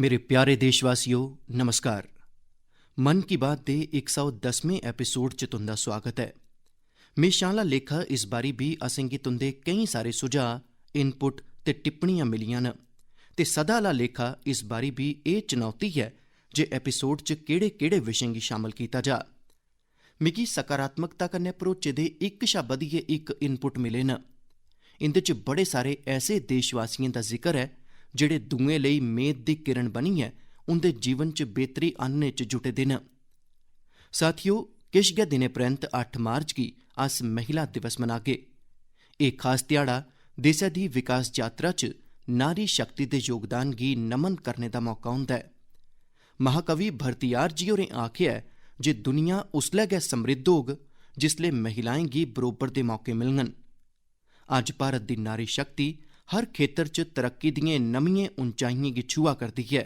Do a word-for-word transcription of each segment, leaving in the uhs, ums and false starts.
मेरे प्यारे देशवासियो, नमस्कार। मन की बात दे इक सौ दसमें एपिसोड च तुं'दा स्वागत ऐ। म्हेशां आह्ला लेखा इस बारी बी असेंगी तुं'दे केईं सारे सुझाऽ, इनपुट ते टिप्पणियां मिलियां न। ते सदा आह्ला लेखा इस बारी बी एह् चुनौती ऐ जे एपिसोड च केह्ड़े-केह्ड़े विशें गी शामल कीता जा। मिगी सकारात्मकता कन्नै भरोचे दे इक शा बधियै इक इनपुट मिले न। इं'दे च बड़े सारे ऐसे देशवासियें दा जिकर ऐ जेह्ड़े दूएं लेई मेद दी किरण बनियै उं'दे जीवन च बेहतरी आह्नने च जुटे दे न। साथियो, किश गै दिनें परैंत अट्ठ मार्च गी अस महिला दिवस मनागे। एह् खास ध्याड़ा देसै दी विकास यात्रा च नारी शक्ति दे योगदान गी नमन करने दा मौका होंदा ऐ। महाकवि भरतियार जी होरें आखेआ ऐ जे दुनिया उसलै गै समृद्ध होग जिसलै महिलाएं गी बरोबर दे मौके मिलङन। अज्ज भारत दी नारी शक्ति हर खेतर च तरक्की दियें नमियें उंचाइयें गी छूहा करदी ऐ।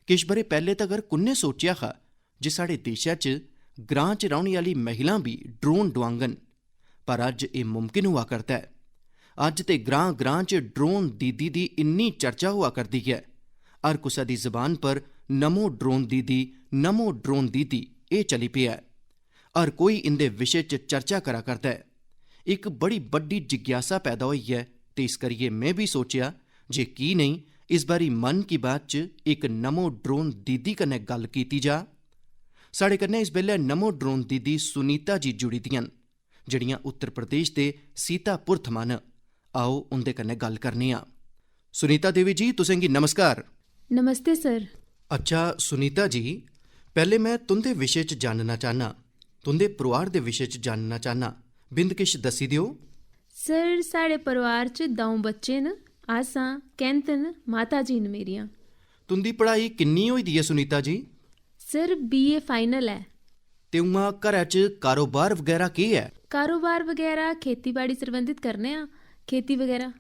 किश ब'रे पैह्ले तगर कु'न्नै सोचेआ हा जे साढ़े देशै च ग्रां च रौह्ने आह्ली महिलां बी ड्रोन डुआङन, पर अज्ज एह् मुमकिन होआ करदा ऐ। अज्ज ते ग्रां-ग्रां च ड्रोन दीदी दी इन्नी चर्चा होआ करदी ऐ, हर कुसै दी जबान पर "नमो ड्रोन दीदी, नमो ड्रोन दीदी" एह् चली पेआ ऐ। हर कोई इं'दे विशे च चर्चा करा करदा ऐ। इक बड़ी बड्डी जिज्ञासा पैदा होई ऐ ते इस करियै में बी सोचेआ जे की नेईं इस बारी मन की बात च इक नमो ड्रोन दीदी कन्नै गल्ल कीती जा। साढ़े कन्नै इस बेल्लै नमो ड्रोन दीदी सुनीता जी जुड़ी दियां न, जेह्ड़ियां उत्तर प्रदेश दे सीतापुर थमां न। आओ उं'दे कन्नै गल्ल करने आं। सुनीता देवी जी, तुसें गी नमस्कार। नमस्ते सर। अच्छा सुनीता जी, पैह्ले में तुं'दे विशे च जानना चाह्न्नां, तुं'दे परोआर दे विशे च जानना चाह्न्नां। बिंद किश दस्सी देओ। सर, साढ़े परोआर च द'ऊं बच्चे न। अस आं, कैंत न, माता जी न मेरियां। तुं'दी पढ़ाई किन्नी होई दी ऐ Sunita ji? Sir, BA final ऐ। ते उ'आं घरै च कारोबार बगैरा केह् ऐ? कारोबार बगैरा खेतीबाड़ी सरबंधत करने आं, खेती बगैरा।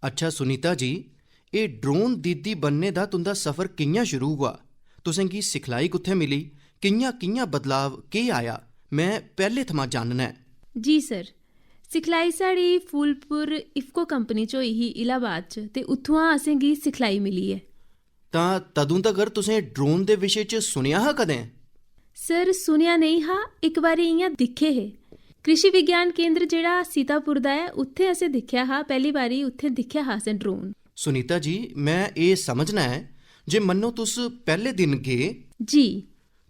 अच्छा सुनीता जी, एह् ड्रोन दीदी बनने दा तुं'दा सफर कि'यां शुरू होआ? तुसें गी सिखलाई कुत्थै मिली? कि'यां-कि'यां बदलाव केह् आया? में पैह्ले थमां जानना ऐ। जी सर, सिखलाई साढ़ी फूलपुर इफ्को कंपनी च होई ही इलाहाबाद च, ते उत्थुआं असेंगी सिखलाई मिली ऐ। तां तदूं तगर तुसें ड्रोन दे विशे च सुनेआ हा कदें? सर, सुनेआ नेईं हा, इक बारी इ'यां दिक्खे हे। कृषि विज्ञान केंद्र जेह्ड़ा सीतापुर दा ऐ, उत्थै असें दिक्खेआ हा, पैह्ली बारी उत्थै दिक्खेआ हा असें ड्रोन। सुनीता जी, में एह् समझना ऐ जे मन्नो तुस पैह्ले दिन गे। जी।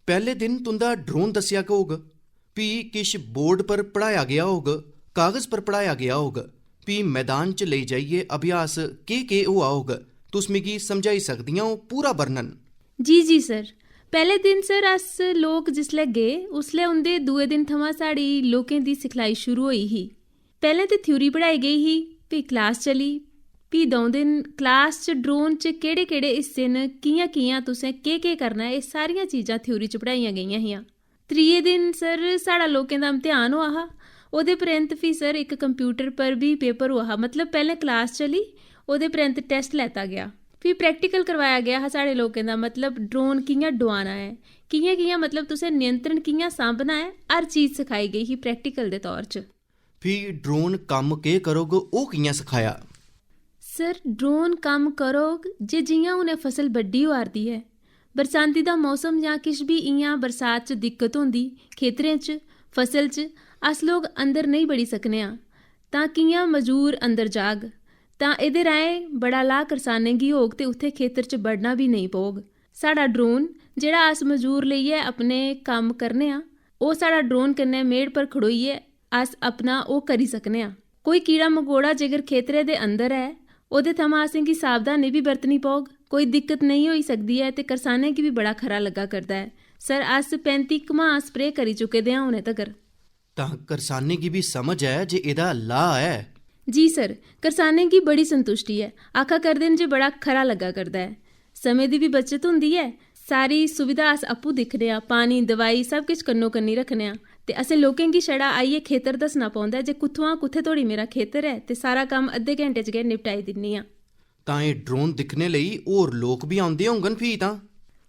पैह्ले दिन तुं'दा ड्रोन दस्सेआ गै होग, फ्ही किश बोर्ड पर पढ़ाया गेआ होग, कागज पर पढ़ाया गेआ होग, फ्ही मैदान च लेई जाइयै अभ्यास केह्-केह् होआ होग, तुस मिगी समझाई सकदियां ओ पूरा बर्णन? जी, जी सर। पैह्ले दिन सर, अस लोक जिसलै गे, उसलै उं'दे दूए दिन थमां साढ़ी लोकें दी सिखलाई शुरू होई ही। पैह्लें ते थ्योरी पढ़ाई गेई ही, फ्ही क्लास चली, फ्ही द'ऊं दिन क्लास च ड्रोन च केह्ड़े-केह्ड़े हिस्से न, कि'यां-कि'यां तुसें केह्-केह् करना ऐ, एह् सारियां चीजां थ्योरी च पढ़ाइयां गेइयां हियां। त्रिये दिन सर, साढ़ा लोकें दा इम्तिहान होआ हा। ओह्दे परैंत फ्ही सर, इक कंप्यूटर पर बी पेपर होआ हा, मतलब पैह्लें क्लास चली, ओह्दे परैंत टैस्ट लैता गेआ, फ्ही प्रैक्टिकल करवाया गेआ हा साढ़े लोकें दा, मतलब ड्रोन कि'यां डुआना ऐ, कि'यां-कि'यां, मतलब तुसें नियंत्रण कि'यां सांभना ऐ, हर चीज सखाई गेई ही प्रैक्टिकल दे तौर च। फ्ही ड्रोन कम्म केह् करग, ओह् कि'यां सखाया? सर, ड्रोन कम्म करग जे जि'यां हुनै फसल बड्डी होआ 'रदी ऐ, बरसांती दा मौसम जां किश बी इ'यां बरसात च दिक्कत होंदी खेतरें च, फसल च, अस लोक अंदर नेईं बड़ी सकने आं, तां कि'यां मजूर अंदर जाग? तां एह्दे राहें बड़ा लाह् करसानें गी होग ते उत्थै खेतर च बड़ना बी नेईं पौग। साढ़ा ड्रोन, जेह्ड़ा अस मजूर लेइयै अपने कम्म करने आं, ओह् साढ़ा ड्रोन कन्नै मेड़ पर खड़ोइयै अस अपना ओह् करी सकने आं। कोई कीड़ा मकोड़ा जेकर खेतरै दे अंदर ऐ, ओह्दे थमां असेंगी सावधानी बी बरतनी पौग। कोई दिक्कत नेईं होई सकदी ऐ ते करसानें गी बी बड़ा खरा लग्गा करदा ऐ। सर, अस पैंती घमां स्प्रे करी चुके दे आं हुनै तगर। तां करसानें गी बी समझ ऐ जे एह्दा लाह् ऐ। जी सर, करसानें गी बड़ी संतुश्टी ऐ, आखा करदे न जे बड़ा खरा लग्गा करदा ऐ। समें दी बी बचत होंदी ऐ, सारी सुविधा अस आपूं दिक्खने आं, पानी, दवाई सब किश कन्नो कन्नी रक्खने आं। ते असें लोकें गी छड़ा आइयै खेतर दस्सना पौंदा ऐ जे कुत्थुआं कुत्थै धोड़ी मेरा खेतर ऐ, ते सारा कम्म अद्धे घैंटे च गै निपटाई दिन्नी आं। तां एह् ड्रोन दिक्खने लेई होर लोक बी औंदे होङन फ्ही तां?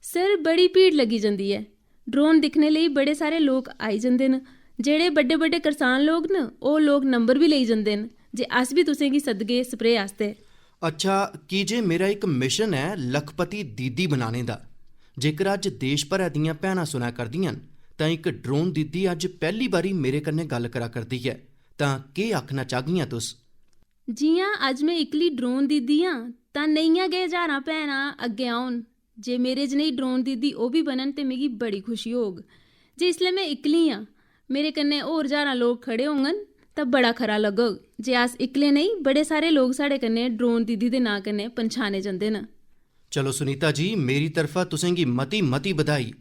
सर, बड़ी भीड़ लग्गी जंदी ऐ। ड्रोन दिक्खने लेई बड़े सारे लोक आई जंदे न। जेह्ड़े बड्डे-बड्डे करसान लोक न, ओह् लोक नंबर बी लेई जंदे न जे अस बी तुसें गी सदगे स्प्रे आस्तै। अच्छा, की जे मेरा इक मिशन ऐ लखपति दीदी बनाने दा। जेकर अज्ज देश भरै दियां भैनां सुनै करदियां न, तां इक ड्रोन दीदी अज्ज पैह्ली बारी मेरे कन्नै गल्ल करा करदी ऐ, तां केह् आखना चाह्गियां तुस? जि'यां अज्ज में इक्कली ड्रोन दीदी आं, तां नेहियां गै ज्हारां भैनां अग्गें औन, जे मेरे जनेही ड्रोन दीदी ओह् बी बनन, ते मिगी बड़ी खुशी होग। जे इसलै में इक्कली आं, मेरे कन्नै होर ज्हारां लोक खड़े होङन, तां बड़ा खरा लग्गग। जे अस इक्कले नेईं, बड़े सारे लोक साढ़े कन्नै ड्रोन दीदी दे नांऽ कन्नै पंछाने जंदे न। चलो सुनीता जी, मेरी तरफा तुसेंगी मती मती बधाई।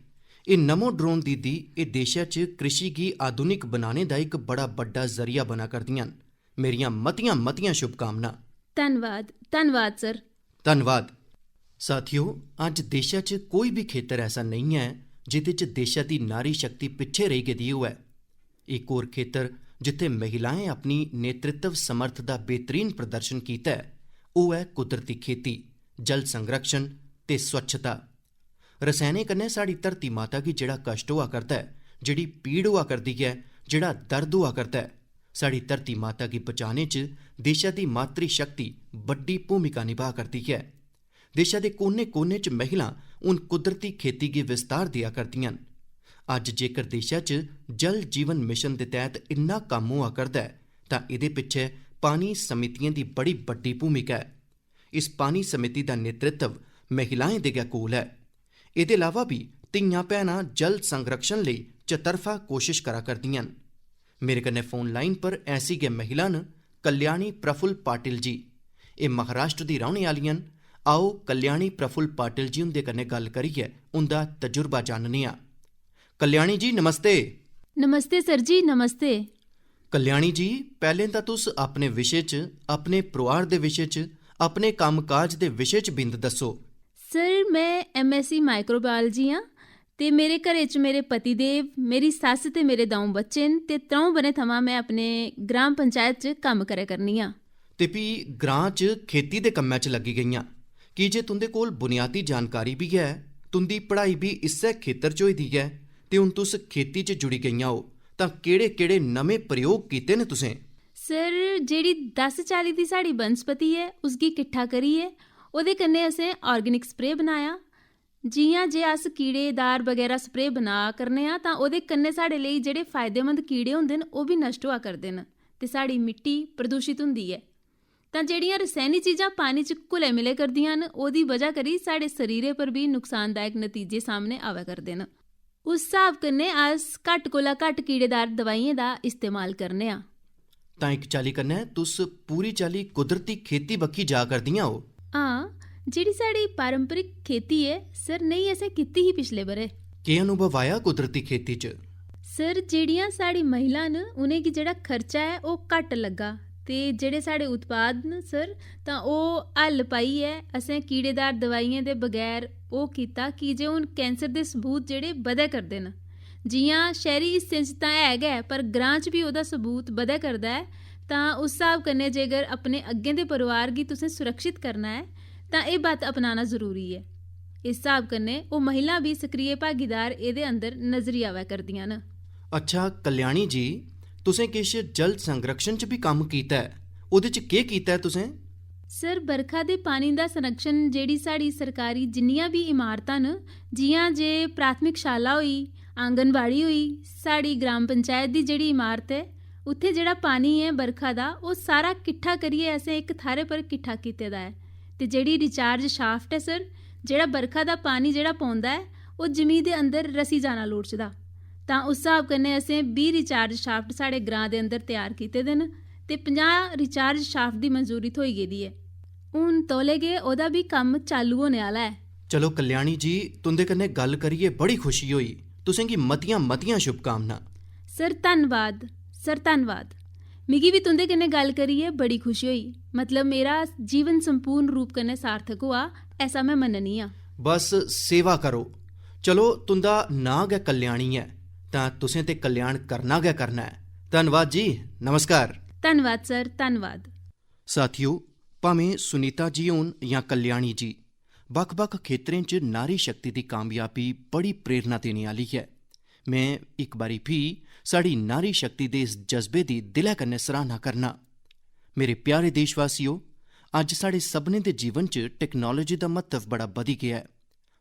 एह् नमो ड्रोन दीदी, एह् देशै च कृषि गी आधुनिक बनाने दा इक बड़ा बड्डा जरिया बना करदियां न। मेरियां मतियां मतियां शुभकामनां। धन्नवाद, धन्नवाद सर। धन्नवाद। साथियो, अज्ज देशै च कोई बी खेतर ऐसा नेईं ऐ जेह्दे च देशै दी नारी शक्ति पिच्छे रेही गेदी होऐ। इक होर खेतर जित्थै महिलाएं अपनी नेतृत्व समर्थ दा बेहतरीन प्रदर्शन कीता ऐ, ओह् ऐ कुदरती खेती, जल संरक्षण ते स्वच्छता। रसैनें कन्नै साढ़ी धरती माता गी जेह्ड़ा कश्ट होआ करदा ऐ, जेह्ड़ी पीड़ होआ करदी ऐ, जेह्ड़ा दर्द होआ करदा ऐ, साढ़ी धरती माता गी बचाने च देशै दी मातृ शक्ति बड्डी भूमिका निभा करदी ऐ। देशै दे कोने-कोने च महिलां हून कुदरती खेती गी विस्तार देआ करदियां न। अज्ज जेकर देशै च जल जीवन मिशन दे तैह्त इन्ना कम्म होआ करदा ऐ, तां एह्दे पिच्छै पानी समितियें दी बड़ी बड्डी भूमिका ऐ। इस पानी समिति दा नेतृत्व महिलाएं दे गै कोल ऐ। एह्दे इलावा बी धियां भैनां जल संरक्षण लेई चतरफा कोशश करा करदियां न। मेरे कन्नै फोन लाइन पर ऐसी गै महिला न कल्याणी प्रफुल्ल पाटिल जी। एह् महाराष्ट्र दी रौह्ने आह्लियां न। आओ कल्याणी प्रफुल्ल पाटिल जी हुंदे कन्नै गल्ल करियै उं'दा तजुर्बा जानने आं। कल्याणी जी, नमस्ते। नमस्ते सर जी, नमस्ते। कल्याणी जी, पैह्लें तां तुस अपने विशे च, अपने परोआर दे विशे च, अपने कम्म-काज दे विशे च बिंद दस्सो। सर, में एमएससी माइक्रोबायोलॉजी आं ते मेरे घरै च मेरे पतिदेव, मेरी सस्स ते मेरे द'ऊं बच्चे न ते त्र'ऊं ब'रें थमां में अपने ग्राम पंचायत च कम्म करै करनी आं। ते फ्ही ग्रां च खेती दे कम्मै च लग्गी गेइयां, की जे तुं'दे कोल बुनियादी जानकारी बी ऐ, तुं'दी पढ़ाई बी इस्सै खेतर च होई दी ऐ, ते हून तुस खेती च जुड़ी गेइयां ओ, तां केह्ड़े-केह्ड़े नमें प्रयोग कीते न तुसें? सर, जेह्ड़ी दस चाल्ली दी साढ़ी बनस्पति ऐ, उसगी किट्ठा करियै ओह्दे कन्नै असें ऑर्गेनिक स्प्रे बनाया। जि'यां जे अस कीड़ेदार बगैरा स्प्रे बना करने आं, तां ओह्दे कन्नै साढ़े लेई जेह्ड़े फायदेमंद कीड़े होंदे न, ओह् बी नश्ट होआ करदे न ते साढ़ी मिट्टी प्रदूशत होंदी ऐ। तां जेह्ड़ियां रसैनी चीजां पानी च घुलै मिलै करदियां न, ओह्दी बजह करी साढ़े शरीरै पर बी नुकसानदायक नतीजे सामनै आवै करदे न। उस स्हाब कन्नै अस घट्ट कोला घट्ट कीड़ेदार दवाइयें दा इस्तेमाल करने आं। तां इक चाल्ली कन्नै तुस पूरी चाल्ली कुदरती खेती बक्खी जा करदियां ओ। हां, जेह्ड़ी साढ़ी पारंपरिक खेती ऐ, सर, नेही असें कीती ही पिछले ब'रे। केह् अनुभव आया कुदरती खेती च? सर, जेह्ड़ियां साढ़ी महिलां न, उ'नेंगी जेह्ड़ा खर्चा ऐ, ओह् घट्ट लग्गा ते जेह्ड़े साढ़े उत्पाद न, सर, तां ओह् हल पाइयै असें कीड़ेदार दवाइयें दे बगैर ओह् कीता, की जे हून कैंसर दे सबूत जेह्ड़े बधै करदे न। जि'यां शैह्री हिस्सें च तां है गै, पर ग्रां च बी ओह्दा सबूत बधै करदा ऐ। तां उस स्हाब कन्नै जेकर अपने अग्गें दे परोआर गी तुसें सुरक्षित करना ऐ, तां एह् बत्त अपनाना जरूरी ऐ। इस स्हाब कन्नै ओह् महिलां बी सक्रिय भागीदार एह्दे अंदर नजरी आवै करदियां न। अच्छा कल्याणी जी, तुसें किश जल संरक्षण च बी कम्म कीता ऐ, ओह्दे च केह् कीता ऐ तुसें? सर, बरखा दे पानी दा संरक्षण जेह्ड़ी साढ़ी सरकारी जिन्नियां बी इमारतां न, जि'यां जे प्राथमिक शाला होई, आंगनबाड़ी होई, साढ़ी ग्राम पंचायत दी जेह्ड़ी इमारत ऐ, उत्थै जेह्ड़ा पानी ऐ बरखा दा, ओह् सारा किट्ठा करियै असें इक थाह्रै पर किट्ठा कीते दा ऐ। ते जेह्ड़ी रिचार्ज शाफ्ट ऐ सर, जेह्ड़ा बरखा दा पानी जेह्ड़ा पौंदा ऐ, ओह् जमीं दे अंदर रसी जाना लोड़चदा। तां उस स्हाब कन्नै असें बीह् रिचार्ज शाफ्ट साढ़े ग्रां दे अंदर त्यार कीते दे न ते पंजाह् रिचार्ज शाफ्ट दी मंजूरी थ्होई गेदी ऐ। हून तौले गै ओह्दा बी कम्म चालू होने आह्ला ऐ। चलो कल्याणी जी, तुं'दे कन्नै गल्ल करियै बड़ी खुशी होई। तुसें गी मतियां-मतियां शुभकामनां। सर, धन्नवाद। सर, धन्नवाद। मिगी बी तुं'दे कन्नै गल्ल करियै बड़ी खुशी होई। मतलब, मेरा जीवन संपूर्ण रूप कन्नै सार्थक होआ, ऐसा में मन्ननी आं। बस सेवा करो। चलो, तुं'दा नांऽ गै कल्याणी ऐ, तां तुसें ते कल्याण करना गै करना ऐ। धन्नवाद जी। नमस्कार। धन्नवाद सर, धन्नवाद। साथियो, भामें सुनीता जी होन जां कल्याणी जी, बक्ख-बक्ख खेतरें च नारी शक्ति दी कामयाबी बड़ी प्रेरणा देने आह्ली ऐ। में इक बारी फ्ही साढ़ी नारी शक्ति दे इस जज्बे दी दिलै कन्नै सराह्ना करना। मेरे प्यारे देशवासियो, अज्ज साढ़े सभनें दे जीवन च टैक्नोलोजी दा म्हत्तव बड़ा बधी गेआ ऐ।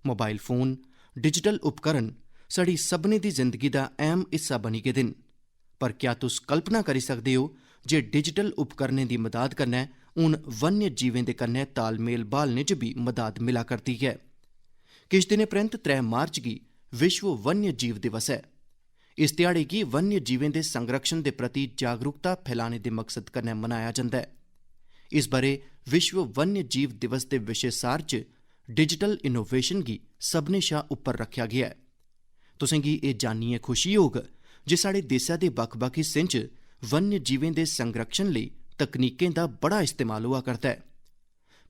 मोबाइल फोन, डिजिटल उपकरण साढ़ी सभनें दी जिंदगी दा अहम हिस्सा बनी गेदे न। पर क्या तुस कल्पना करी सकदे ओ जे डिजिटल उपकरणें दी मदाद कन्नै हून वन्य जीवें दे कन्नै तालमेल ब्हालने च बी मदाद मिला करदी ऐ? किश दिनें परैंत त्रै मार्च गी विश्व वन्य जीव दिवस ऐ। इस ध्याड़े गी वन्य जीवें दे संरक्षण दे प्रति जागरूकता फैलाने दे मकसद कन्नै मनाया जंदा ऐ। इस ब'रे विश्व वन्य जीव दिवस दे विशे सार च डिजिटल इनोवेशन गी सभनें शा उप्पर रक्खेआ गेआ ऐ। तुसें गी एह् जानियै खुशी होग जे साढ़े देसै दे बक्ख-बक्ख हिस्सें च वन्य जीवें दे संरक्षण लेई तकनीकें दा बड़ा इस्तेमाल होआ करदा ऐ।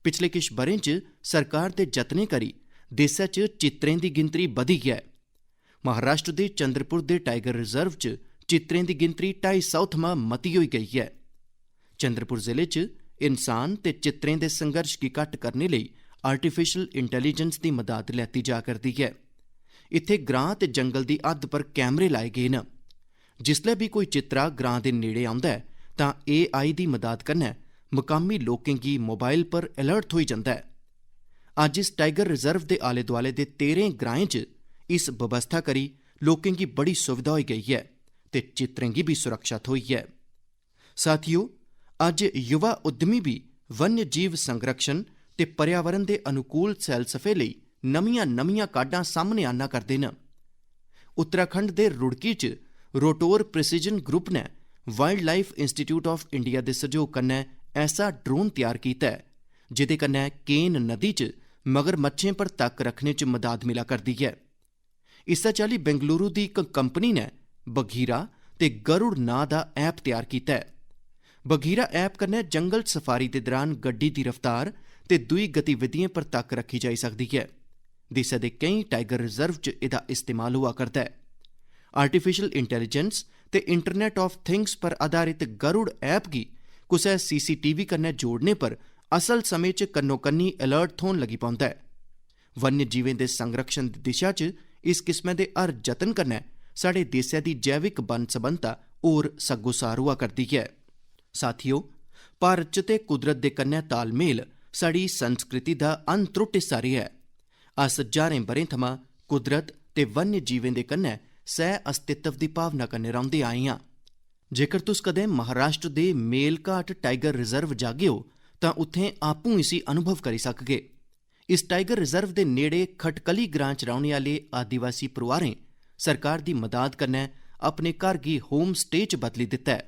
पिछले किश ब'रें च सरकार दे जतनें करी देसै च चित्तरें दी गिनतरी बधी ऐ। महाराष्ट्र दे चंद्रपुर दे टाइगर रिजर्व च चित्तरें दी गिनतरी ढाई सौ थमां मती होई गेई ऐ। चंद्रपुर जिले च इंसान ते चित्तरें दे संघर्ष गी घट्ट करने लेई आर्टिफिशियल इंटेलिजेंस दी मदाद लैती जा करदी ऐ। इत्थै ग्रां ते जंगल दी हद्द पर कैमरे लाए गे न। जिसलै बी कोई चित्तरा ग्रां दे नेड़े औंदा ऐ, तां एआई दी मदाद कन्नै मकामी लोकें गी मोबाइल पर अलर्ट थ्होई जंदा ऐ। अज्ज इस टाइगर रिजर्व दे आले-दुआले दे तेह्रें ग्राएं च इस बवस्था करी लोकें गी बड़ी सुविधा होई गेई ऐ ते चित्तरें गी बी सुरक्षा थ्होई ऐ। साथियो, अज्ज युवा उद्यमी बी वन्य जीव संरक्षण ते पर्यावरण दे अनुकूल सैलसफे लेई नमियां-नमियां काढां सामने आना करदे न। उत्तराखंड दे रुड़की च रोटोर प्रिसिजन ग्रुप ने wild life institute of India दे सैह्योग कन्नै ऐसा ड्रोन त्यार कीता ऐ, जेह्दे कन्नै केन नदी च मगरमच्छें पर तक्क रक्खने च मदाद मिला करदी ऐ। इस्सै चाल्ली बेंगलुरु दी इक कंपनी ने बघीरा ते गरुड़ नांऽ दा ऐप त्यार कीता ऐ। बघीरा ऐप कन्नै जंगल सफारी दे दरान गड्डी दी रफ्तार ते दूई गतिविधियें पर तक्क रक्खी जाई सकदी ऐ। देसै दे केईं टाइगर रिजर्व च एह्दा इस्तेमाल होआ करदा ऐ। आर्टिफिशियल इंटेलिजेंस ते इंटरनेट ऑफ थिंग्स पर आधारित गरुड़ ऐप गी कुसै सीसीटीवी कन्नै जोड़ने पर असल समें च कन्नो-कन्नी अलर्ट थ्होन लगी पौंदा ऐ। वन्य जीवें दे संरक्षण दी दिशा च इस किस्मै दे हर जतन कन्नै साढ़े देसै दी जैविक बन्न-सबन्नता होर सग्गोसार होआ करदी ऐ। साथियो, भारत च ते कुदरत दे कन्नै तालमेल साढ़ी संस्कृति दा अनत्रुट हिस्सा रेहा ऐ। अस ज्हारें ब'रें थमां कुदरत ते वन्य जीवें दे कन्नै सह-अस्तित्व दी भावना कन्नै रौंह्दे आए आं। जेकर तुस कदें महाराष्ट्र दे मेलघाट टाइगर रिजर्व जागे ओ, तां उत्थें आपूं इसी अनुभव करी सकगे। इस टाइगर रिजर्व दे नेड़े खटकली ग्रां च रौह्ने आह्ले आदिवासी परोआरें सरकार दी मदाद कन्नै अपने घर गी होम स्टे च बदली दित्ता ऐ।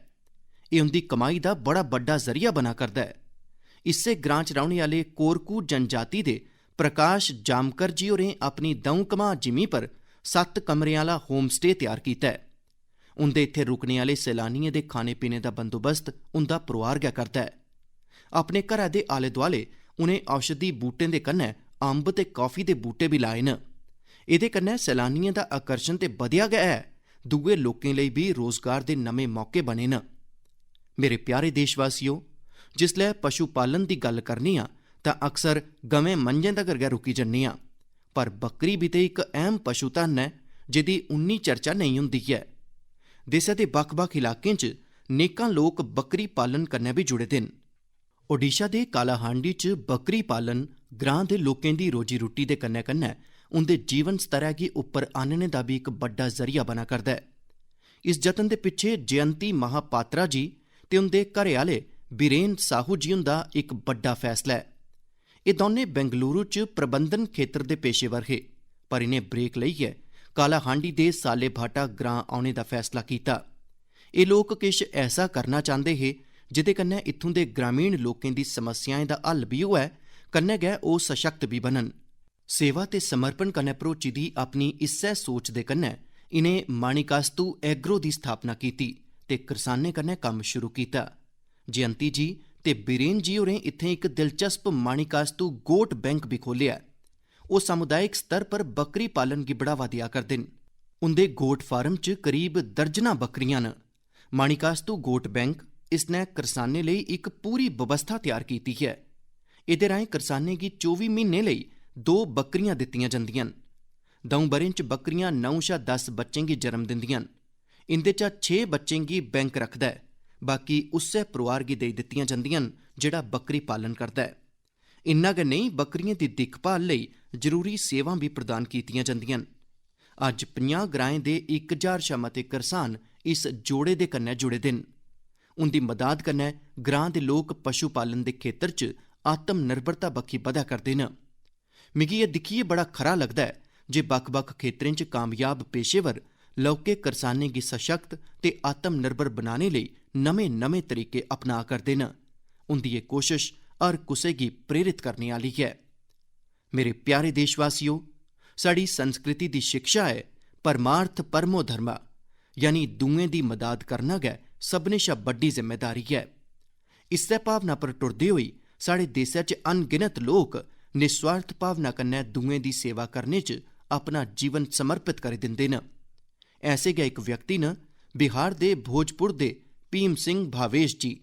एह् उं'दी कमाई दा बड़ा बड्डा जरिया बना करदा ऐ। इस्सै ग्रां च रौह्ने आह्ले कोरकू जनजाति दे प्रकाश जामकर जी होरें अपनी द'ऊं कमां जिमीं पर सत्त कमरें आह्ला होम स्टे त्यार कीता ऐ। उं'दे इत्थै रुकने आह्ले सैलानियें दे खाने-पीने दा बंदोबस्त उं'दा परोआर गै करदा ऐ। अपने घरै दे आले-दुआले उ'नें औषधी बूह्टें दे कन्नै अम्ब ते कॉफी दे बूह्टे बी लाए न। एह्दे कन्नै सैलानियें दा आकर्शन ते बधेआ गै ऐ, दूए लोकें लेई बी रोजगार दे नमें मौके बने न। मेरे प्यारे देशवासियो, जिसलै पशु पालन दी गल्ल करने आं, तां अक्सर गवें-मंझें तगर गै रुकी जन्ने आं। पर बक्करी बी ते इक अहम पशु धन ऐ, जेह्दी उन्नी चर्चा नेईं होंदी ऐ। देसै दे बक्ख-बक्ख इलाकें च नेकां लोक बक्करी पालन कन्नै बी जुड़े दे न। ओडिशा दे कालाहांडी च बक्करी पालन ग्रां दे लोकें दी रोजी-रुट्टी दे कन्नै-कन्नै उं'दे जीवन स्तरै गी उप्पर आह्नने दा बी इक बड्डा जरिया बना करदा ऐ। इस जतन दे पिच्छे जयंती महापात्रा जी ते उं'दे घरै आह्ले बीरेन साहू जी हुंदा इक बड्डा फैसला ऐ। एह् दौनें बेंगलुरु च प्रबंधन खेतर दे पेशेवर हे, पर इ'नें ब्रेक लेइयै कालाहांडी दे सालेभाटा ग्रां औने दा फैसला कीता। एह् लोक किश ऐसा करना चांह्दे हे, जेह्दे कन्नै इत्थूं दे ग्रामीण लोकें दी समस्याएं दा हल बी होऐ, कन्नै गै ओह् सशक्त बी बनन। सेवा ते समर्पण कन्नै भरोची दी अपनी इस्सै सोच दे कन्नै इ'नें माणिकास्तु एग्रो दी स्थापना कीती ते करसानें कन्नै कम्म शुरू कीता। जयंती जी ते बीरेन जी होरें इत्थें इक दिलचस्प माणिकास्तु गोट बैंक बी खोह्लेआ ऐ। ओह् सामुदायिक स्तर पर बक्करी पालन गी बढ़ावा देआ करदे न। उं'दे गोट फार्म च करीब दर्जनां बक्करियां न। माणिकास्तु गोट बैंक इसने करसानें लेई इक पूरी बवस्था त्यार कीती ऐ। एह्दे राहें करसानें गी चौबी म्हीनें लेई दो बक्करियां दित्तियां जंदियां न। द'ऊं ब'रें च बक्करियां नौ शा दस बच्चें गी जन्म दिंदियां न। इं'दे चा छे बच्चें गी बैंक रखदा ऐ बाकी उस्सै परोआर गी देई दित्तियां जंदियां न जेह्ड़ा बक्करी पालन करदा ऐ। इन्ना गै नेईं, बक्करियें दी दिक्खभाल लेई जरूरी सेवां बी प्रदान कीतियां जंदियां न। अज्ज पंजाह् ग्राएं दे इक ज्हार शा मते करसान इस जोड़े दे कन्नै जुड़े दे न। उंदी मदाद कन्नै ग्रां दे लोक पशु पालन दे खेतर च आत्मनिर्भरता बक्खी बधा करदे न। मिगी एह् दिक्खियै बड़ा खरा लगदा ऐ जे बक्ख-बक्ख खेतरें च कामयाब पेशेवर लौह्के करसानें गी सशक्त ते आत्मनिर्भर बनाने लेई नमें-नमें तरीके अपना करदे न। उंदी एह् कोशश हर कुसै गी प्रेरित करने आह्ली ऐ। मेरे प्यारे देशवासियो, साढ़ी संस्कृति दी शिक्षा ऐ, "परमार्थ परमो धर्म", यानी दूएं दी मदाद करना गै सभनें शा बड्डी जिम्मेदारी ऐ। इस्सै भावना पर टुरदे होई साढ़े देसै च अनगिनत लोक निस्वार्थ भावना कन्नै दूएं दी सेवा करने च अपना जीवन समर्पित करी दिंदे न। ऐसे गै इक व्यक्ति न बिहार दे भोजपुर दे भीम सिंह भावेश जी।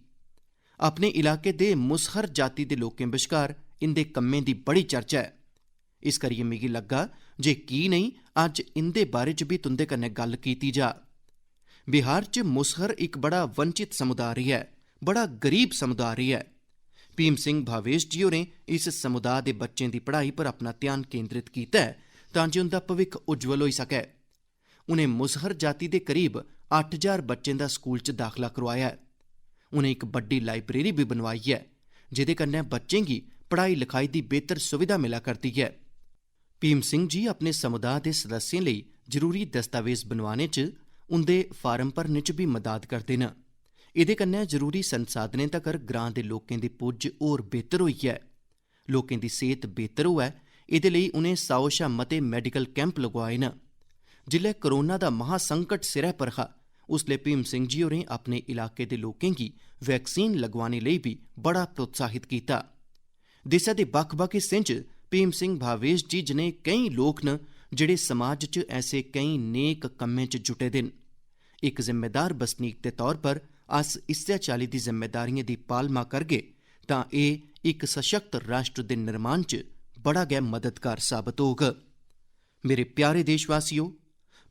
अपने इलाके दे मुसहर जाति दे लोकें बश्कार इंदे कम्में दी बड़ी चर्चा ऐ। इस करियै मिगी लग्गा जे की नेईं अज्ज इंदे बारे च बी तुंदे कन्नै गल्ल कीती जा। बिहार च मुसहर इक बड़ा वंचित समुदाय रेहा ऐ, बड़ा गरीब समुदाय रेहा ऐ। भीम सिंह भावेश जी होरें इस समुदाय दे बच्चें दी पढ़ाई पर अपना ध्यान केंद्रित कीता ऐ तां जे उंदा भविक्ख उज्जवल होई सकै। उ'नें मुसहर जाति दे करीब अट्ठ ज्हार बच्चें दा स्कूल च दाखला करोआया ऐ। उ'नें इक बड्डी लाइब्रेरी बी बनवाई ऐ, जेह्दे कन्नै बच्चें गी पढ़ाई-लखाई दी बेहतर सुविधा मिला करदी ऐ। भीम सिंह जी अपने समुदाय दे सदस्यें लेई जरूरी दस्तावेज बनवाने च, उं'दे फार्म भरने च बी मदाद करदे न। एह्दे कन्नै जरूरी संसाधनें तगर ग्रां दे लोकें दी पुज्ज होर बेहतर होई ऐ। लोकें दी सेह्त बेहतर होऐ, एह्दे लेई उ'नें सौ शा मते medical camp लगोआए न। जिसलै कोरोना दा महासंकट सिरै पर हा, उसलै भीम सिंह जी होरें अपने इलाके दे लोकें गी vaccine लगवाने लेई बी बड़ा प्रोत्साहित कीता। देसै दे बक्ख-बक्ख हिस्सें च भीम सिंह भावेश जी जनेह् केईं लोक न, जेह्ड़े समाज च ऐसे केईं नेक कम्में च जुटे दे न। इक जिम्मेदार बसनीक दे तौर पर अस इस्सै चाल्ली दी जिम्मेदारियें दी पालमा करगे, तां एह् इक सशक्त राष्ट्र दे निर्माण च बड़ा गै मददगार साबत होग। मेरे प्यारे देशवासियो,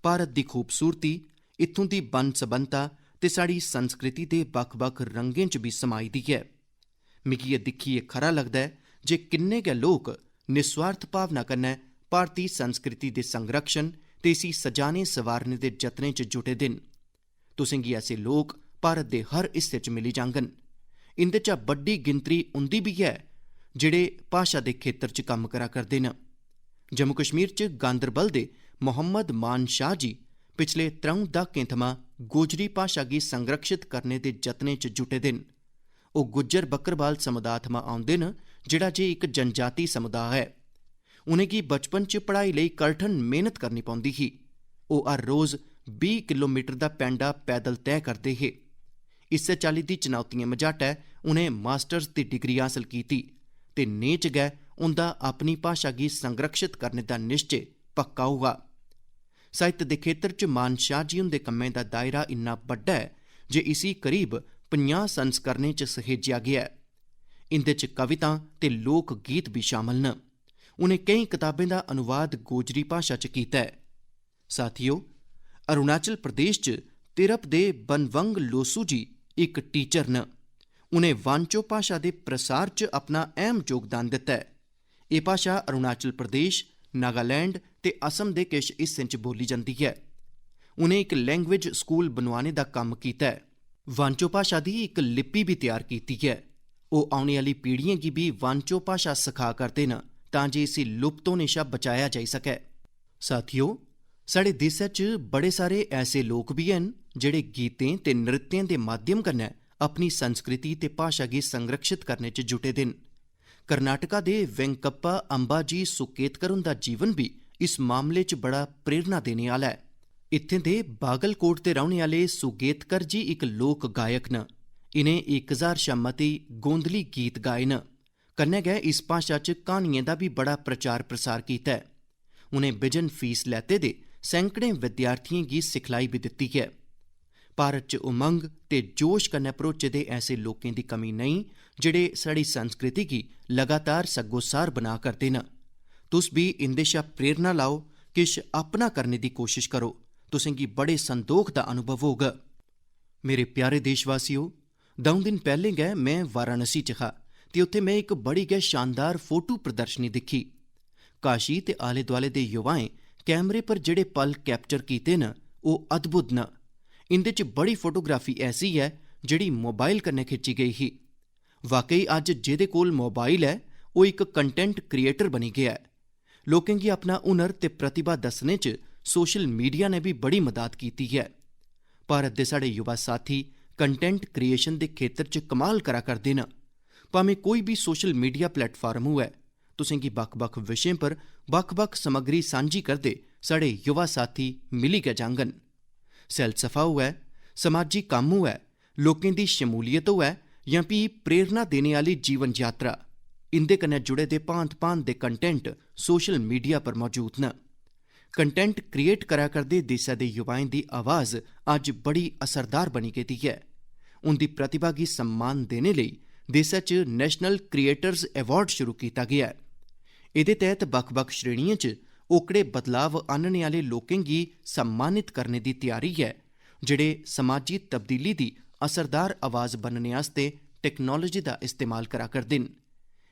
भारत दी खूबसूरती, इत्थूं दी बन्न-सबन्नता ते साढ़ी संस्कृति दे बक्ख-बक्ख रंगें च बी समाई दी ऐ। मिगी एह् दिक्खियै खरा लगदा ऐ जे किन्ने गै लोक निस्वार्थ भावना कन्नै भारती संस्कृति दे संरक्षण ते इसी सजाने-सवारने दे जतनें च जुटे दे न। तुसेंगी ऐसे लोक भारत दे हर हिस्से च मिली जाङन। इं'दे चा बड्डी गिनतरी उं'दी बी ऐ, जेह्ड़े भाशा दे खेतर च कम्म करा करदे न। जम्मू कश्मीर च गांदरबल दे मोहम्मद मान शाह जी पिछले त्र'ऊं द्हाकें थमां गोजरी भाशा गी संरक्षित करने दे जतनें च जुटे दे न। ओह् गुज्जर बक्करवाल समुदाय थमां औंदे न, जेह्ड़ा जे इक जनजाति समुदाय ऐ। उ'नेंगी बचपन च पढ़ाई लेई कठन मेह्नत करनी पौंदी ही। ओह् हर रोज बीह् किलोमीटर दा पैंडा पैदल तैऽ करदे हे। इस्सै चाल्ली दी चुनौतियें मझाटै उ'नें masters दी डिग्री हासल कीती ते नेह् च गै उं'दा अपनी भाशा गी संरक्षित करने दा निश्चे पक्का होआ। साहित्य दे खेतर च मान शाह जी हुंदे कम्में दा दायरा इन्ना बड्डा ऐ जे इसी करीब पंजाह् संस्करणें च सहेजेआ गेआ ऐ। इं'दे च कवितां ते लोक गीत बी शामल न। उ'नें केईं कताबें दा अनुवाद गोजरी भाशा च कीता ऐ। साथियो, अरुणाचल प्रदेश च तिरप दे बनवंग लोसू जी इक teacher न। उ'नें वांचो भाशा दे प्रसार च अपना अहम योगदान दित्ता ऐ। एह् भाशा अरुणाचल प्रदेश, नागालैंड ते असम दे किश हिस्सें च बोल्ली जंदी ऐ। उ'नें इक language school बनोआने दा कम्म कीता ऐ। वांचो भाशा दी इक लिपि बी त्यार कीती ऐ। ओह् औने आह्ली पीढ़ियें गी बी वांचो भाशा सखा करदे न, तां जे इसी लुप्त होने शा बचाया जाई सकै। साथियो, साढ़े देसै च बड़े सारे ऐसे लोक बी हैन, जेह्ड़े गीतें ते नृत्यें दे माध्यम कन्नै अपनी संस्कृति ते भाशा गी संरक्षित करने च जुटे दे न। कर्नाटका दे वेंकप्पा अम्बाजी सुकेतकर हुंदा जीवन बी इस मामले च बड़ा प्रेरणा देने आह्ला ऐ। इत्थें दे बागलकोट दे रौह्ने आह्ले सुगेतकर जी इक लोक गायक न। इ'नें इक ज्हार शा मती गोंदली गीत गाए न। कन्नै गै इस भाशा च क्हानियें दा बी बड़ा प्रचार प्रसार कीता ऐ। उ'नें बिजन फीस लैते दे सैकड़ें विद्यार्थियें गी सिखलाई बी दित्ती ऐ। भारत च उमंग ते जोश कन्नै भरोचे दे ऐसे लोकें दी कमी नेईं, जेह्ड़े साढ़ी संस्कृति गी लगातार सग्गोसार बना करदे न। तुस बी इं'दे शा प्रेरणा लैओ, किश अपना करने दी कोशश करो, तुसेंगी बड़े संदोख दा अनुभव होग। मेरे प्यारे देशवासियो, द'ऊं दिन पैह्लें गै में वाराणसी च हा ते उत्थै में इक बड़ी गै शानदार फोटो प्रदर्शनी दिक्खी। काशी ते आले-दुआले दे युवाएं कैमरे पर जेह्ड़े पल कैप्चर कीते न, ओह् अद्भुत न। इं'दे च बड़ी फोटोग्राफी ऐसी ऐ जेह्ड़ी मोबाइल कन्नै खिच्ची गेई ही। वाकई अज्ज जेह्दे कोल मोबाइल ऐ, ओह् इक कंटेंट क्रिएटर बनी गेआ ऐ। लोकें गी अपना हुनर ते प्रतिभा दस्सने च सोशल मीडिया ने बी बड़ी मदद कीती ऐ। भारत दे साढ़े युवा साथी कंटेंट क्रिएशन दे खेतर च कमाल करा करदे न। भामें कोई बी सोशल मीडिया प्लेटफार्म होऐ, तुसें गी बक्ख-बक्ख विशें पर बक्ख-बक्ख समग्री सांझी करदे साढ़े युवा साथी मिली गै जाङन। सैलसफा होऐ, समाजी कम्म होऐ, लोकें दी शमूलियत होऐ जां फ्ही प्रेरणा देने आह्ली जीवन यात्रा, इं'दे कन्नै जुड़े दे भांत-भांत दे कंटेंट सोशल मीडिया पर मौजूद न। कंटेंट क्रिएट करा करदे देसै दे युवाएं दी आवाज अज्ज बड़ी असरदार बनी गेदी ऐ। उं'दी प्रतिभा गी सम्मान देने लेई देसै च नेशनल क्रिएटर्स अवार्ड शुरू कीता गेआ ऐ। एह्दे तैह्त बक्ख-बक्ख श्रेणियें च ओकड़े बदलाव आह्नने आह्ले लोकें गी सम्मानित करने दी त्यारी ऐ, जेह्ड़े समाजी तब्दीली दी असरदार आवाज बनने आस्तै टैक्नोलोजी दा इस्तेमाल करा करदे न।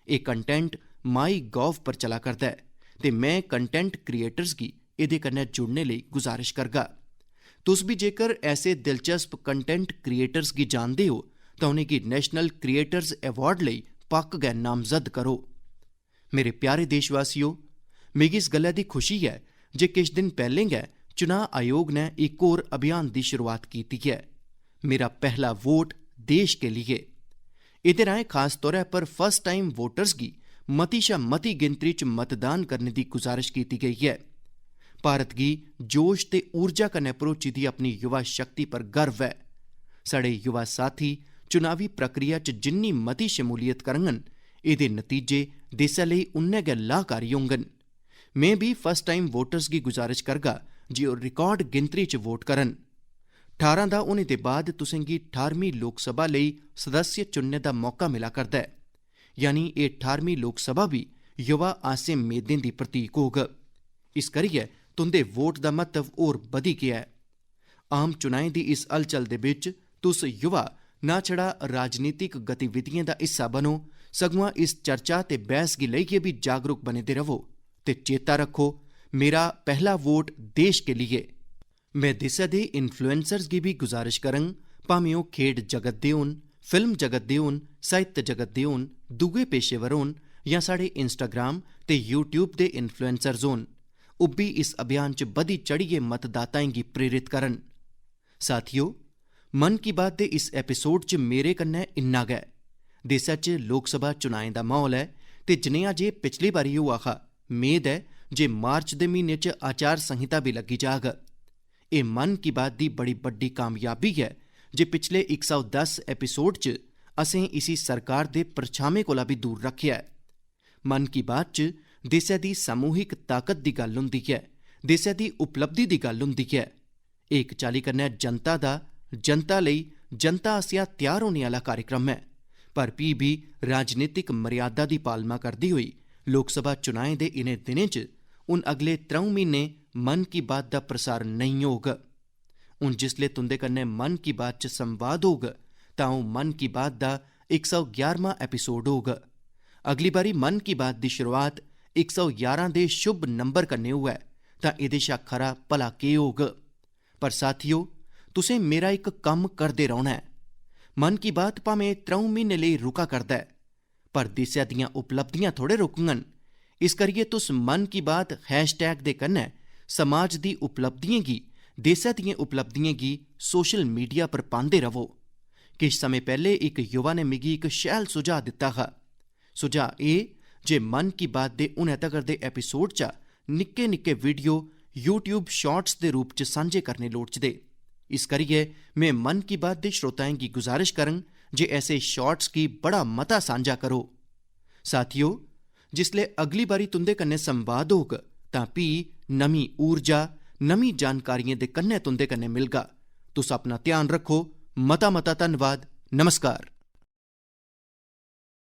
एह् कंटेंट माई गॉव पर चला करदा ऐ ते में कंटेंट क्रिएटर्स गी एह्दे कन्नै जुड़ने लेई गुजारिश करगा। तुस बी जेकर ऐसे दिलचस्प कंटेंट क्रिएटर्स गी जानदे ओ तां उ'नेंगी नेशनल क्रिएटर्स अवार्ड लेई पक्क गै नामजद करो। मेरे प्यारे देशवासियो, मिगी इस गल्लै दी खुशी ऐ जे किश दिन पैह्लें गै चुनां आयोग ने इक होर अभियान दी शुरुआत कीती ऐ, मेरा पहला वोट देश के लिए। एह्दे राहें खास तौरै पर फर्स्ट टाइम वोटर्स गी मती शा मती गिनतरी च मतदान करने दी गुजारिश कीती गेई ऐ। भारत गी जोश ते ऊर्जा कन्नै भरोची दी अपनी युवा शक्ति पर गर्व ऐ। साढ़े युवा साथी चुनावी प्रक्रिया च जिन्नी मती शमूलियत करङन, एह्दे नतीजे देसै लेई उन्ने गै लाभकारी होङन। में बी फर्स्ट टाइम वोटर्स गी गुजारिश करगा जे ओह् रिकार्ड गिनतरी च वोट करन। ठारां दा होने दे बाद तुसें गी ठारमीं लोकसभा लेई सदस्य चुनने दा मौका मिला करदा ऐ, यानी एह् ठारमीं लोकसभा बी युवा आसें मेदें दी प्रतीक होग। इस करियै तुं'दे वोट दा म्हत्तव होर बधी गेआ ऐ। आम चुनाएं दी इस हलचल दे बिच तुस युवा ना छड़ा राजनीतिक गतिविधियें दा हिस्सा बनो, सगुआं इस चर्चा ते बैह्स गी लेइयै बी जागरूक बने दे रवो। ते चेता रक्खो, मेरा पहला वोट देश के लिए। में देसै दे इन्फ्लुएंसर्स गी बी गुजारिश करङ, भामें ओह् खेड जगत दे होन, फिल्म जगत दे होन, साहित्य जगत दे होन, दूए पेशेवर होन जां साढ़े Instagram ते YouTube दे इन्फ्लुएंसर्स होन, ओह् बी इस अभियान च बधी चढ़ियै मतदाताएं गी प्रेरित करन। साथियो, मन की बात दे इस एपिसोड च मेरे कन्नै इन्ना गै। देसै च लोकसभा चुनाएं दा म्हौल ऐ ते जनेहा जे पिछली बारी होआ हा, मेद ऐ जे मार्च दे म्हीने च आचार संहिता बी लग्गी जाग। एह् मन की बात दी बड़ी बड्डी कामयाबी ऐ जे पिछले इक सौ दस एपिसोड च असें इसी सरकार दे परछामें कोला बी दूर रक्खेआ ऐ। मन की बात च देसै दी सामूहिक ताकत दी गल्ल होंदी ऐ, देसै दी उपलब्धि दी गल्ल होंदी ऐ। एह् इक चाल्ली कन्नै जनता दा, जनता लेई, जनता आसेआ त्यार होने आह्ला कार्यक्रम ऐ, पर फ्ही बी राजनीतिक मर्यादा दी पालमा करदे होई लोकसभा चुनाएं दे इ'नें दिनें च हून अगले त्र'ऊं म्हीने मन की बात दा प्रसारण नेईं होग। हून जिसलै तुं'दे कन्नै मन की बात च संवाद होग, तां ओह् मन की बात दा इक सौ ग्यारहमां एपिसोड होग। अगली बारी मन की बात दी शुरुआत इक सौ ग्यारह दे शुभ नंबर कन्नै होऐ, तां एह्दे शा खरा भला केह् होग? पर साथियो, तुसें मेरा इक कम्म करदे रौह्ना ऐ। मन की बात भामें त्र'ऊं म्हीने लेई रुका करदा ऐ, पर देसै दियां उपलब्धियां थोड़े रुकङन। इस करियै तुस मन की बात हैशटैग दे कन्नै समाज दी उपलब्धियें गी, देसै दियें उपलब्धियें गी सोशल मीडिया पर पांदे रवो। किश समें पैह्ले इक युवा ने मिगी इक शैल सुझाऽ दित्ता हा। सुझाऽ एह् जे मन की बात दे हुनै तगर दे एपिसोड चा निक्के-निक्के वीडियो YouTube शॉर्ट्स दे रूप च सांझे करने लोड़चदे। इस करियै में मन की बात दे श्रोताएं गी गुजारिश करङ जे ऐसे शॉर्ट्स गी बड़ा मता सांझा करो। साथियो, जिसलै अगली बारी तुं'दे कन्नै संवाद होग, तां फ्ही नमीं ऊर्जा, नमीं जानकारियें दे कन्नै तुं'दे कन्नै मिलगा। तुस अपना ध्यान रक्खो। मता-मता धन्नवाद। नमस्कार।